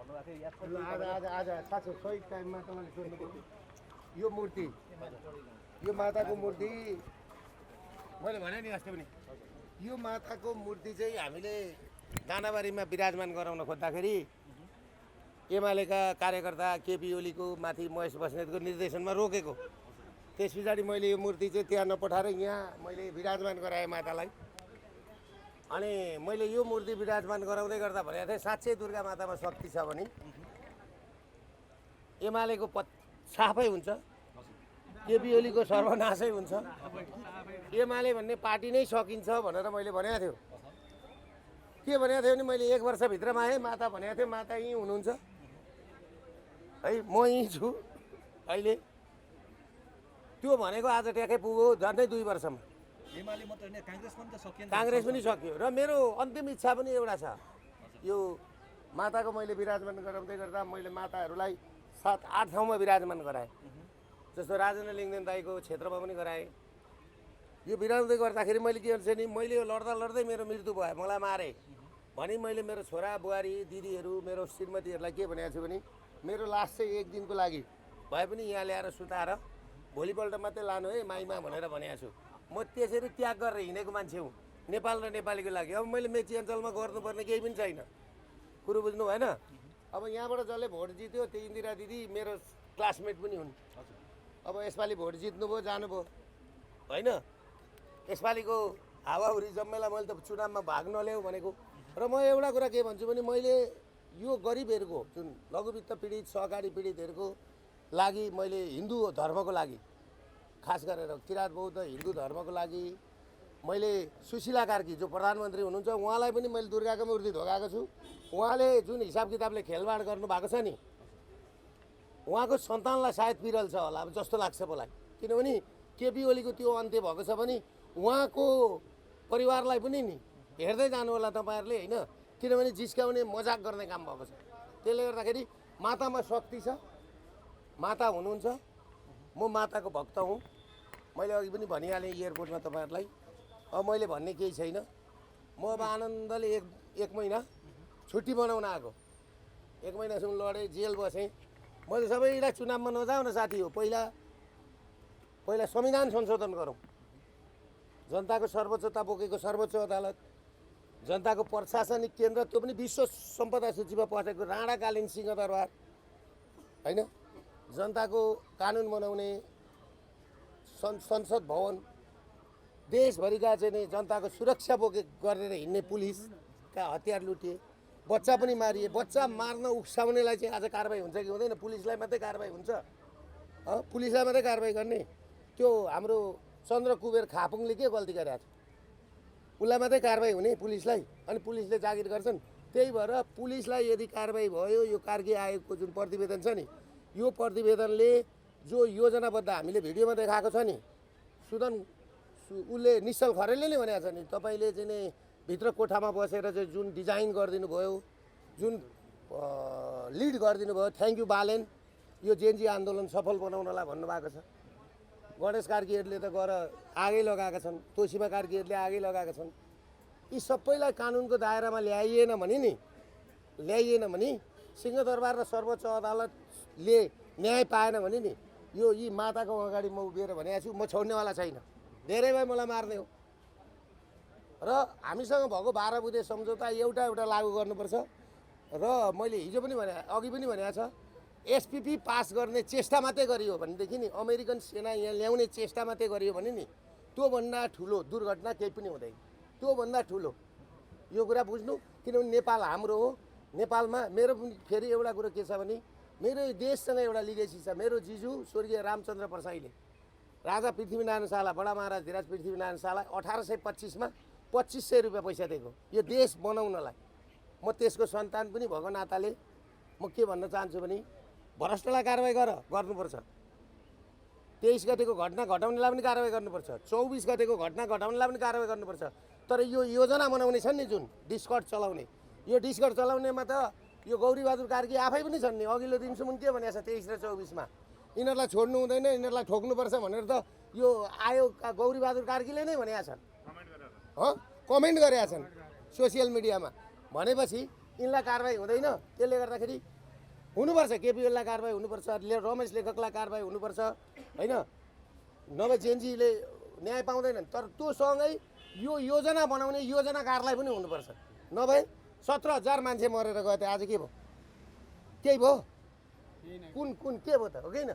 भन्नुभएको थियो याद छ आज साँच्चै सही टाइममा तपाईँले सोध्नुभयो यो मूर्ति यो माताको मूर्ति मैले भने नि अस्ति पनि यो माताको मूर्ति चाहिँ हामीले दानाबारीमा विराजमान गराउन खोज्दाखेरि एमालेका कार्यकर्ता केपी ओलीको माथि महेश बस्नेतको निर्देशनमा रोकेको। त्यस पछाडि मैले यो मूर्ति चाहिँ त्यहाँ नपठाएर यहाँ मैले विराजमान गराएँ मातालाई। अनि मैले यो मूर्ति विराजमान गराउँदै गर्दा भनेको थिएँ साँच्चै दुर्गा मातामा शक्ति छ भने एमालेको साफै हुन्छ, केपी ओलीको सर्वनाशै हुन्छ। एमाले भन्ने पार्टी नै सकिन्छ भनेर मैले भनेको थियो। के भनेको थियो भने मैले 1 वर्षभित्रमा आएँ माता भनेको थियो, माता यहीँ हुनुहुन्छ है, म यहीँ छु अहिले। त्यो भनेको आज ट्याक्कै पुग्यो झन्डै 2 वर्षमा। एमाले मात्र हैन कांग्रेस पनि त सकिएन। कांग्रेस पनि सकियो र मेरो अन्तिम इच्छा पनि एउटा छ। यो माताको मैले विराजमान गराउँदै गर्दा मैले माताहरूलाई 7-8 ठाउँमा विराजमान गराएँ। जस्तो राजेन्द्र लिङ्गदेन दाईको क्षेत्रमा पनि गराएँ। यो विराउँदै गर्दाखेरि मैले के भन्छ नि, मैले यो लड्दा लड्दै मेरो मृत्यु भयो, मलाई मारे भनी मैले मेरो छोरा बुहारी दिदीहरू मेरो श्रीमतीहरूलाई के भनेको छु भने मेरो लास चाहिँ 1 दिनको लागि भए पनि यहाँ ल्याएर सुताएर भोलिपल्ट मात्रै लानु है माइमा भनेर भनेको छु। म त्यसरी त्याग गरेर हिँडेको मान्छे हुँ नेपाल र नेपालीको लागि। अब मैले मेची अञ्चलमा गर्नुपर्ने केही पनि छैन, कुरो बुझ्नु भएन। अब यहाँबाट जसले भोट जित्यो त्यो इन्दिरा दिदी मेरो क्लासमेट पनि हुन्। अब यसपालि भोट जित्नुभयो जानुभयो होइन। यसपालिको हावाहुरी जम्मेलाई मैले त चुनावमा भाग नल्याऊ भनेको। र म एउटा कुरा के भन्छु भने मैले यो गरिबहरूको जुन लघुवित्त पीडित सहकारी पीडितहरूको लागि मैले हिन्दू धर्मको लागि खास गरेर किराँत बौद्ध हिन्दू धर्मको लागि मैले सुशीला कार्की जो प्रधानमन्त्री हुनुहुन्छ उहाँलाई पनि मैले दुर्गाको मूर्ति ढोकाएको छु। उहाँले जुन हिसाब किताबले खेलवाड गर्नुभएको छ नि, उहाँको सन्तानलाई सायद पिरल छ होला जस्तो लाग्छ मलाई। किनभने केपी ओलीको त्यो अन्त्य भएको छ भने उहाँको परिवारलाई पनि नि हेर्दै जानु होला तपाईँहरूले होइन। किनभने जिस्काउने मजाक गर्ने काम भएको छ। त्यसले गर्दाखेरि मातामा शक्ति छ, माता हुनुहुन्छ। म माताको भक्त हुँ। मैले अघि पनि भनिहालेँ एयरपोर्टमा तपाईँहरूलाई। अब मैले भन्ने केही छैन। म अब आनन्दले एक महिना छुट्टी बनाउन आएको। 1 महिनासम्म लडेँ, जेल बसेँ। मैले सबैलाई चुनावमा नजाऊ न साथी हो, पहिला संविधान संशोधन गरौँ। जनताको सर्वोच्चता बोकेको सर्वोच्च अदालत, जनताको प्रशासनिक केन्द्र, त्यो पनि विश्व सम्पदा सूचीमा पसेको राणाकालीन सिंहदरबार होइन, जनताको कानुन बनाउने संसद भवन, देशभरिका चाहिँ नि जनताको सुरक्षा गरेर हिँड्ने पुलिसका हतियार लुटिए, बच्चा पनि मारिए। बच्चा मार्न उक्साउनेलाई चाहिँ आज कारबाही हुन्छ कि हुँदैन? पुलिसलाई मात्रै कारबाही हुन्छ? पुलिसलाई मात्रै कारबाही गर्ने? त्यो हाम्रो चन्द्र कुबेर खापुङले के गल्ती गरेको छ? उसलाई मात्रै कारबाही हुने पुलिसलाई? अनि पुलिसले जागिर गर्छन्। त्यही भएर पुलिसलाई यदि कारबाही भयो, यो कार्की आयोगको जुन प्रतिवेदन छ नि, यो प्रतिवेदनले जो योजनाबद्ध हामीले भिडियोमा देखाएको छ नि, उसले निश्चल खरेलले नै भनेको छ नि, तपाईँले चाहिँ नि भित्र कोठामा बसेर चाहिँ जुन डिजाइन गरिदिनु भयो, जुन लिड गरिदिनु भयो, थ्याङ्क यू बालेन, यो जेएनजी आन्दोलन सफल बनाउनलाई भन्नुभएको छ। गणेश कार्कीहरूले त गएर आगै लगाएका छन्, तोसीमा कार्कीहरूले आगै लगाएका छन्। यी सबैलाई कानुनको दायरामा ल्याइएन भने सिंहदरबार र सर्वोच्च अदालतले न्याय पाएन भने नि यी माताको अगाडि म उभिएर भनेको छु, म छोड्नेवाला छैन। धेरै भए मलाई मार्ने हो। र हामीसँग भएको 12 बुँदे सम्झौता एउटा लागू गर्नुपर्छ। र मैले हिजो पनि अघि पनि भनेको छ, एसपिपी पास गर्ने चेष्टा मात्रै गरियो भनेदेखि नि, अमेरिकन सेना यहाँ ल्याउने चेष्टा मात्रै गरियो भने नि त्योभन्दा ठुलो दुर्घटना केही पनि हुँदैन। त्योभन्दा ठुलो यो कुरा बुझ्नु। किनभने नेपाल हाम्रो हो। नेपालमा मेरो पनि फेरि एउटा कुरो के छ भने मेरो देशसँग एउटा लिगेसी छ। मेरो जिजु स्वर्गीय रामचन्द्र प्रसाईले राजा पृथ्वीनारायण शाहलाई, बडा महाराज धीराज पृथ्वीनारायण शाहलाई 1825मा 2500 रुपियाँ पैसा दिएको यो देश बनाउनलाई। म त्यसको सन्तान पनि भएको नाताले म के भन्न चाहन्छु भने भ्रष्टलाई कारबाही गर्नुपर्छ। 23 गतेको घटना घटाउनेलाई पनि कारबाही गर्नुपर्छ। 24 गतेको घटना घटाउनेलाई पनि कारबाही गर्नुपर्छ। तर यो योजना बनाउने छन् नि, जुन डिस्कट चलाउने, यो डिस्कट चलाउनेमा त यो गौरीबहादुर कार्की आफै पनि छन् नि। अघिल्लो दिनसम्म के भनेको छ 23 र 24मा यिनीहरूलाई छोड्नु हुँदैन, यिनीहरूलाई ठोक्नुपर्छ भनेर त यो आयोगका गौरीबहादुर कार्कीले नै भनेका छन्, कमेन्ट गरेका छन् सोसियल मिडियामा। भनेपछि यिनलाई कारबाही हुँदैन। त्यसले गर्दाखेरि हुनुपर्छ, केपी ओलीलाई कारबाही हुनुपर्छ, रमेश लेखकलाई कारबाही हुनुपर्छ होइन। नभए जेएनजीले न्याय पाउँदैनन्। तर त्योसँगै यो योजना बनाउने योजनाकारलाई पनि हुनुपर्छ। नभए 17,000 मान्छे मरेर गयो त आज के भयो? केही भयो? कुन के भयो त? हो कि होइन?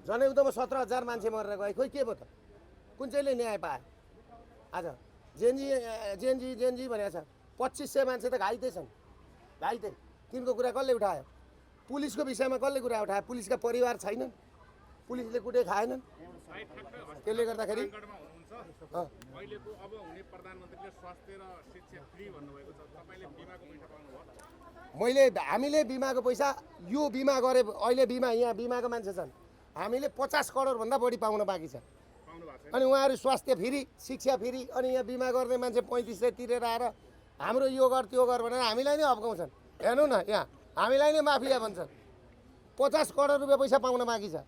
जनयुद्धमा 17,000 मान्छे मरेर गए, खोइ के भयो त? कुन चाहिँले न्याय पाए? आज जेएनजी भनेको छ 2500 मान्छे त घाइते छन्। घाइते तिनको कुरा कसले उठायो? पुलिसको विषयमा कसले कुरा उठायो? पुलिसका परिवार छैनन्, पुलिसले कुटै खाएनन्। त्यसले गर्दाखेरि अहिलेको अब हुने प्रधानमन्त्रीले स्वास्थ्य र शिक्षा फ्री भन्नुभएको छ, तपाईँले बिमाको पैसा पाउनुभयो? हामीले बिमाको पैसा यो बिमा गरे, अहिले बिमा यहाँ बिमाको मान्छे छन्, हामीले 50 करोडभन्दा बढी पाउन बाँकी छ। अनि उहाँहरू स्वास्थ्य फ्री, शिक्षा फ्री, अनि यहाँ बिमा गर्ने मान्छे 3500 तिरेर आएर हाम्रो यो गर त्यो गर भनेर हामीलाई नै अप्काउँछन्। हेर्नु न, यहाँ हामीलाई नै माफिया भन्छन्। 50 करोड रुपियाँ पैसा पाउन बाँकी छ,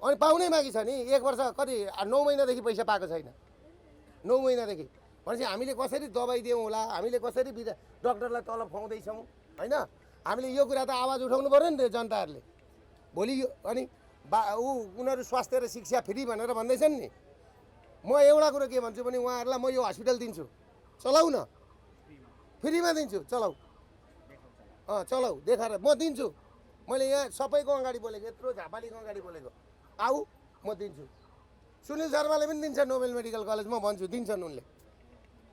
अनि पाउनै बाँकी छ नि। 1 वर्ष कति 9 महिनादेखि पैसा पाएको छैन। 9 महिनादेखि भनेपछि हामीले कसरी दबाई दियौँ होला, हामीले कसरी डक्टरलाई तलब खुवाउँदैछौँ होइन। हामीले यो कुरा त आवाज उठाउनु पऱ्यो नि त जनताहरूले। भोलि यो अनि उनीहरू स्वास्थ्य र शिक्षा फ्री भनेर भन्दैछन् नि। म एउटा कुरो के भन्छु भने उहाँहरूलाई म यो हस्पिटल दिन्छु, चलाउ न, फ्रीमा दिन्छु, चलाउ। चलाउ देखाएर म दिन्छु। मैले यहाँ सबैको अगाडि बोलेको, यत्रो झापालीको अगाडि बोलेको, आऊ म दिन्छु। सुनिल शर्माले पनि दिन्छ नोबेल मेडिकल कलेज, म भन्छु दिन्छन् उनले।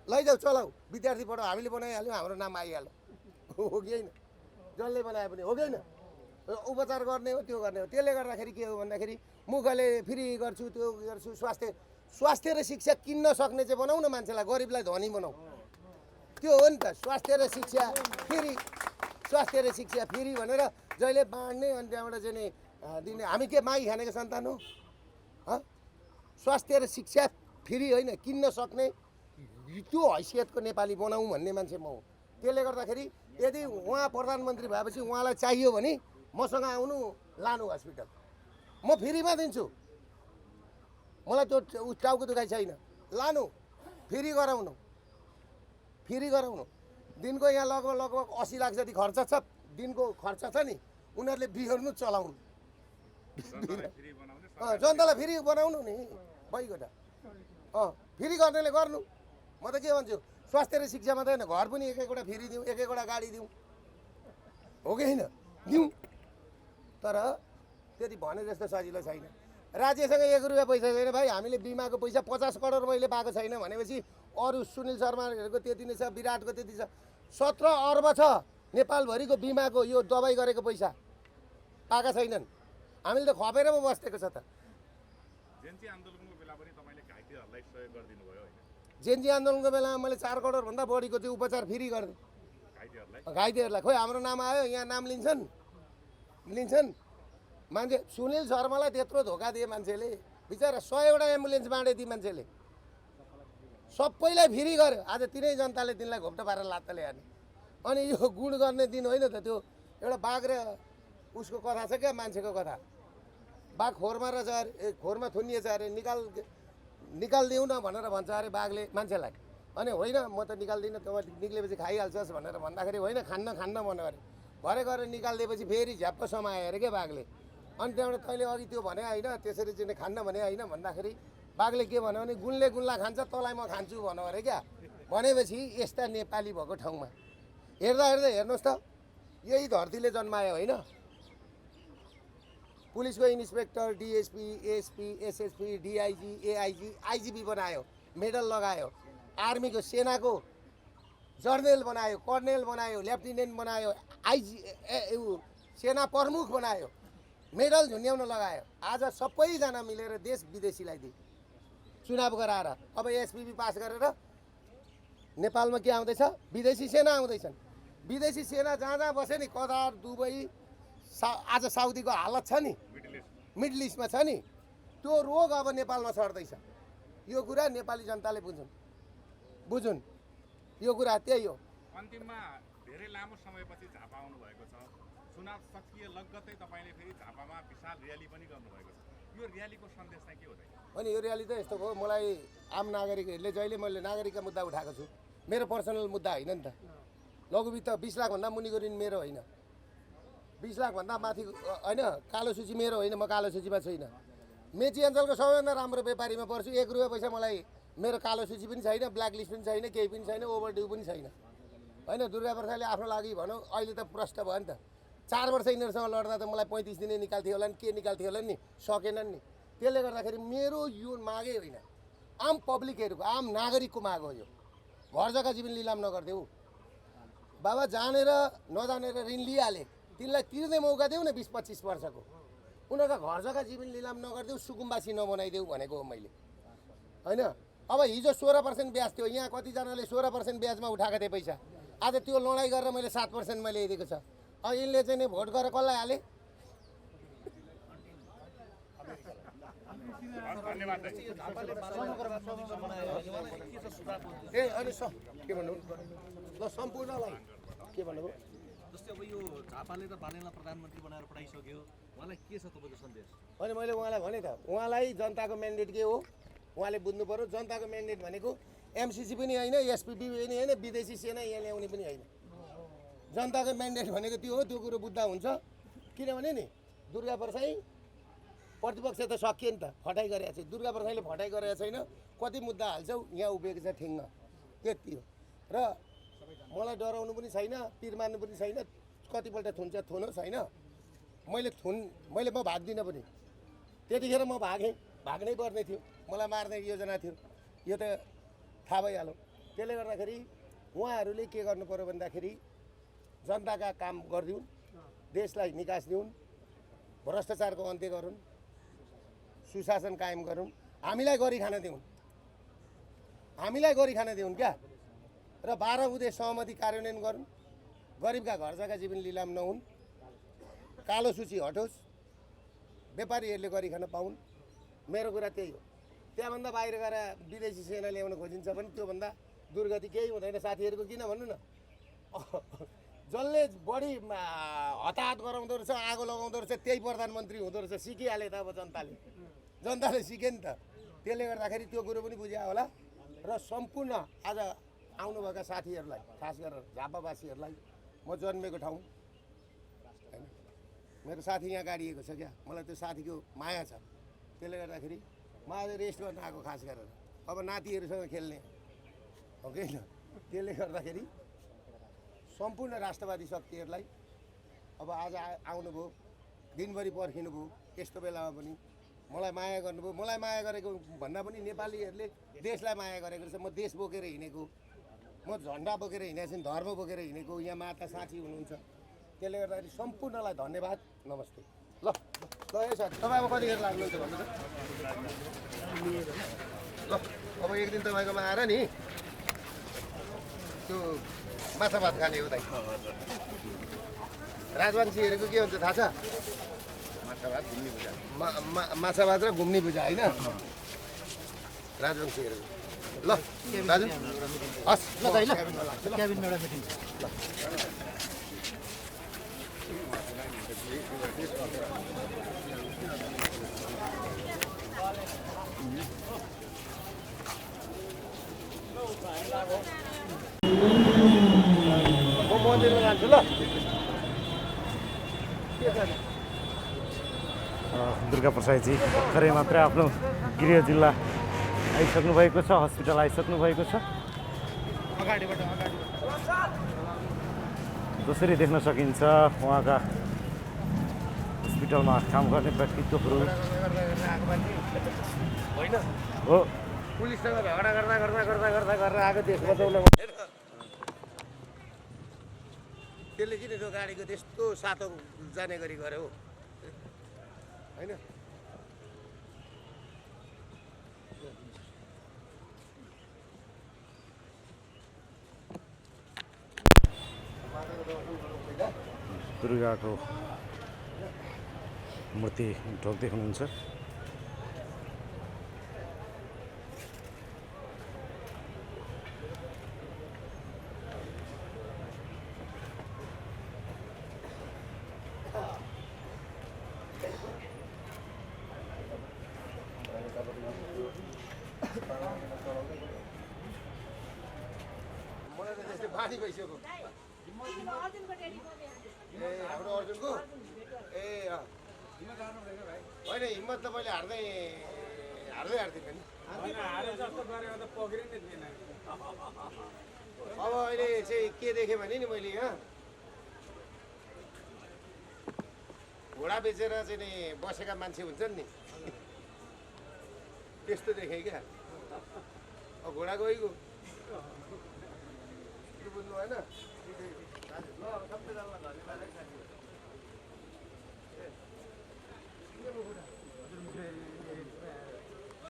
लैजाऊ, चलाऊ, विद्यार्थी पढाऊ, हामीले बनाइहाल्यौँ, हाम्रो नाम आइहाल्यो। हो कि होइन? जसले बनाए पनि हो कि होइन? उपचार गर्ने हो, त्यो गर्ने हो। त्यसले गर्दाखेरि के हो भन्दाखेरि मुखले फ्री गर्छु, त्यो गर्छु, स्वास्थ्य र शिक्षा किन्न सक्ने चाहिँ बनाऊ न, मान्छेलाई, गरिबलाई धनी बनाऊ। त्यो हो नि त, स्वास्थ्य र शिक्षा फ्री, स्वास्थ्य र शिक्षा फ्री भनेर जहिले बाँड्ने, अनि त्यहाँबाट चाहिँ नि दिने। हामी के मागी खानेको सन्तान हो? स्वास्थ्य र शिक्षा फ्री होइन, किन्न सक्ने त्यो हैसियतको नेपाली बनाऊ भन्ने मान्छे म हो। त्यसले गर्दाखेरि यदि उहाँ प्रधानमन्त्री भएपछि उहाँलाई चाहियो भने मसँग आउनु, लानु हस्पिटल, म फ्रीमा दिन्छु। मलाई त्यो टाउको दुखाइ छैन, लानु, फ्री गराउनु, फ्री गराउनु। दिनको यहाँ लगभग 80 लाख जति खर्च छ, दिनको खर्च छ नि, उनीहरूले बिहोर्नु, चलाउनु। जनतालाई फ्री बनाउनु नि भइगयो त। फ्री गर्नेले गर्नु। म त के भन्छु, स्वास्थ्य र शिक्षा मात्रै होइन, घर पनि एक एकवटा फ्री दिउँ, एक एकवटा गाडी दिउँ, हो कि होइन? दिउँ। तर त्यति भने जस्तो सजिलो छैन। राज्यसँग 1 रुपियाँ पैसा छैन भाइ। हामीले बिमाको पैसा 50 करोड मैले पाएको छैन भनेपछि अरू सुनिल शर्माहरूको त्यति नै छ, विराटको त्यति छ, 17 अर्ब छ नेपालभरिको बिमाको यो दबाई गरेको पैसा पाएका छैनन्। हामीले त खपेर पो बसेको छ त। जेएनजी आन्दोलनको बेला पनि तपाईँले घाइतेहरूलाई सहयोग गरिदिनु भयो होइन? जेएनजी आन्दोलनको बेलामा मैले 4 करोडभन्दा बढीको चाहिँ उपचार फ्री गरेँ घाइतेहरूलाई। खोइ हाम्रो नाम आयो, यहाँ नाम लिन्छन् मान्छे। सुनिल शर्मालाई त्यत्रो धोका दिए मान्छेले, बिचरा 100वटा एम्बुलेन्स बाँडे ती मान्छेले, सबैलाई फ्री गर्यो। आज तिनै जनताले तिनलाई घोप्टो पारेर लात्ताले हाने। अनि यो गुण गर्ने दिन होइन त त्यो। एउटा बाघ र उसको कथा छ क्या, मान्छेको कथा। बाघ खोरमा रहेछ अरे, खोरमा थुनिएछ अरे, निकालिदिउँ न भनेर भन्छ अरे बाघले मान्छेलाई। अनि होइन म त निकाल्दिनँ, तँ निक्लेपछि खाइहाल्छस् भनेर भन्दाखेरि होइन, खान्न भन्यो अरे। भरे गएर निकालिदिएपछि फेरि झ्याप्प समायो अरे क्या बाघले। अनि त्यहाँबाट तैँले अघि त्यो भने होइन, त्यसरी चाहिँ खान्न भने होइन भन्दाखेरि बाघले के भन्यो भने गुणले गुल्ला खान्छ, तँलाई म खान्छु भन्यो अरे क्या। भनेपछि यस्ता नेपाली भएको ठाउँमा हेर्दा हेर्नुहोस् त, यही धरतीले जन्मायो होइन। पुलिसको inspector, DSP, SP, SSP, DIG, AIG, IGP बनायो, मेडल लगायो। आर्मीको, सेनाको जर्नेल बनायो, कर्नेल बनायो, लेफ्टिनेन्ट बनायो, सेना प्रमुख बनायो, मेडल झुन्ड्याउन लगायो। आज सबैजना मिलेर देश विदेशीलाई दिए चुनाव गराएर। अब एसपीबी पास गरेर नेपालमा के आउँदैछ? विदेशी सेना आउँदैछन्। विदेशी सेना जहाँ बस्यो नि, कतार, दुबई, आज साउदीको हालत छ नि, मिडल इस्टमा छ नि, त्यो रोग अब नेपालमा सर्दैछ। यो कुरा नेपाली जनताले बुझुन्। यो कुरा त्यही हो। अन्तिममा धेरै लामो समयपछि झापा आउनु भएको छ। चुनाव सकिए लगत्तै तपाईँले फेरि झापामा विशाल र्याली पनि गर्नुभएको छ। यो र्यालीको सन्देश चाहिँ के हो? अनि यो र्याली त यस्तो भयो, मलाई आम नागरिकहरूले जहिले मैले नागरिकका मुद्दा उठाएको छु, मेरो पर्सनल मुद्दा होइन नि त। लघुवित्त 20 लाखभन्दा मुनिको ऋण मेरो होइन, 20 लाखभन्दा माथि होइन कालो सूची मेरो होइन, म कालो सूचीमा छैन। मेची अञ्चलको सबैभन्दा राम्रो व्यापारीमा पर्छु। 1 रुपियाँ पैसा मलाई मेरो कालो सूची पनि छैन, ब्ल्याक लिस्ट पनि छैन, केही पनि छैन, ओभरड्यू पनि छैन होइन। दुर्गा प्रसादले आफ्नो लागि भनौँ अहिले त प्रष्ट भयो नि त। 4 वर्ष यिनीहरूसँग लड्दा त मलाई 35 दिने निकाल्थ्यो होला नि, के निकाल्थ्यो होला नि, सकेनन् नि। त्यसले गर्दाखेरि मेरो यो मागै होइन, आम पब्लिकहरूको, आम नागरिकको माग हो यो। घर जग्गा जीवन लिलाम नगरिदेऊ बाबा, जानेर नजानेर ऋण लिइहाले तिनलाई तिर्ने मौका देऊ न 20-25 वर्षको। उनीहरूको घर जग्गा जीवन लिलाम नगरिदेऊ, सुकुम्बासी नबनाइदेऊ भनेको हो मैले होइन। अब हिजो 16% ब्याज थियो, यहाँ कतिजनाले 16% ब्याजमा उठाएको थिए पैसा, आज त्यो लडाइँ गरेर मैले 7%मा ल्याइदिएको छ। अब यिनले चाहिँ नि भोट गरेर कसलाई हाले? धन्यवाद दाइ। ए अनि के भन्नु ल सम्पूर्णलाई के भन्नुभयो? जस्तै अब यो झापाले त बालेलाई प्रधानमन्त्री बनाएर पठाइसक्यो, उहाँलाई के छ तपाईँको सन्देश? अनि मैले उहाँलाई भने त, उहाँलाई जनताको म्यान्डेट के हो उहाँले बुझ्नु पर्यो। जनताको म्यान्डेट भनेको एमसिसी पनि होइन, एसपिपी पनि होइन, विदेशी सेना यहाँ ल्याउने पनि होइन। जनताको म्यान्डेट भनेको त्यो हो, त्यो कुरो बुझ्दा हुन्छ। किनभने नि दुर्गा प्रसाई प्रतिपक्ष त सकियो नि त, फटाइ गरेको छ। दुर्गा प्रसाईले फटाइ गरेको छैन, कति मुद्दा हाल्छौ यहाँ उभिएको छ ठिङ्ग, त्यति हो। र मलाई डराउनु पनि छैन, पिर मान्नु पनि छैन। कतिपल्ट थुन्छ थुनोस् होइन, मैले म भाग्दिनँ पनि। त्यतिखेर म भाग्नै पर्ने थियो, मलाई मार्ने योजना थियो, यो त थाहा भइहाल्यो। त्यसले गर्दाखेरि उहाँहरूले के गर्नु पर्यो भन्दाखेरि जनताका काम गरिदिउन्, देशलाई निकास दिउन्, भ्रष्टाचारको अन्त्य गरून्, सुशासन कायम गरौँ, हामीलाई गरी खान दिउन् क्या। र 12 बुँदे सहमति कार्यान्वयन गरून्, गरिबका घर जग्गा जीवन लिलाम नहुन्, कालो सूची हटोस्, व्यापारीहरूले गरी खान पाउन्। मेरो कुरा त्यही हो। त्यहाँभन्दा बाहिर गएर विदेशी सेना ल्याउन खोजिन्छ भने त्योभन्दा दुर्गति केही हुँदैन साथीहरूको। किन भन्नु न, जसले बढी हताहत गराउँदो रहेछ, आगो लगाउँदो रहेछ, त्यही प्रधानमन्त्री हुँदो रहेछ। सिकिहाले त अब जनताले सिके नि त। त्यसले गर्दाखेरि त्यो कुरो पनि बुझ्या होला। र सम्पूर्ण आज आउनुभएका साथीहरूलाई, खास गरेर झापावासीहरूलाई, म जन्मेको ठाउँ होइन, मेरो साथी यहाँ गाडिएको छ क्या, मलाई त्यो साथीको माया छ। त्यसले गर्दाखेरि म आज रेस्ट गर्न आएको, खास गरेर अब नातिहरूसँग खेल्ने हो कि होइन। त्यसले गर्दाखेरि सम्पूर्ण राष्ट्रवादी शक्तिहरूलाई अब आज आउनुभयो, दिनभरि पर्खिनुभयो, यस्तो बेलामा पनि मलाई माया गर्नुभयो। मलाई माया गरेको भन्दा पनि नेपालीहरूले देशलाई माया गरेको रहेछ। म देश बोकेर हिँडेको, म झन्डा बोकेर हिँडेको छु, धर्म बोकेर हिँडेको। यहाँ माता साथी हुनुहुन्छ। त्यसले गर्दाखेरि सम्पूर्णलाई धन्यवाद, नमस्ते। ल यसो तपाईँ अब कतिखेर लाग्नुहुन्छ भन्नु त? ल अब एक दिन तपाईँकोमा आएर नि त्यो माछा भात खाने हो दाइ। राजवंशीहरूको के हुन्छ थाहा छ? माछा भात र घुम्ने पूजा होइन राजवंशीहरूको। ल दाजु हस् ल दाइ, ल क्याबिनमा एउटा मिटिङ ल। म मन्दिरमा जान्छु ल। दुर्गा प्रसादजी भर्खरै मात्र आफ्नो गृह जिल्ला आइसक्नु भएको छ, हस्पिटल आइसक्नु भएको छ। जसरी देख्न सकिन्छ उहाँका हस्पिटलमा काम गर्ने व्यक्तित्वहरू होइन हो। पुलिससँग झगडा गर्दा आएको देश बचाउन भनेर त्यसले किन त्यो गाडीको त्यस्तो सातो जाने गरी गर्यो होइन। दुर्गाको मूर्ति ढोक्दै हुनुहुन्छ। मलाई त त्यस्तै बानी भइसक्यो। हाम्रो अर्जुनको ए अँ होइन हिम्मत त मैले हार्दै हार्दिनँ नि अब अहिले चाहिँ के देखेँ भने नि मैले यहाँ घोडा बेचेर चाहिँ नि बसेका मान्छे हुन्छन् नि त्यस्तो देखेँ क्या अब घोडा गइगयो बुझ्नु भएन ल सबैजनालाई धन्यवाद है साथी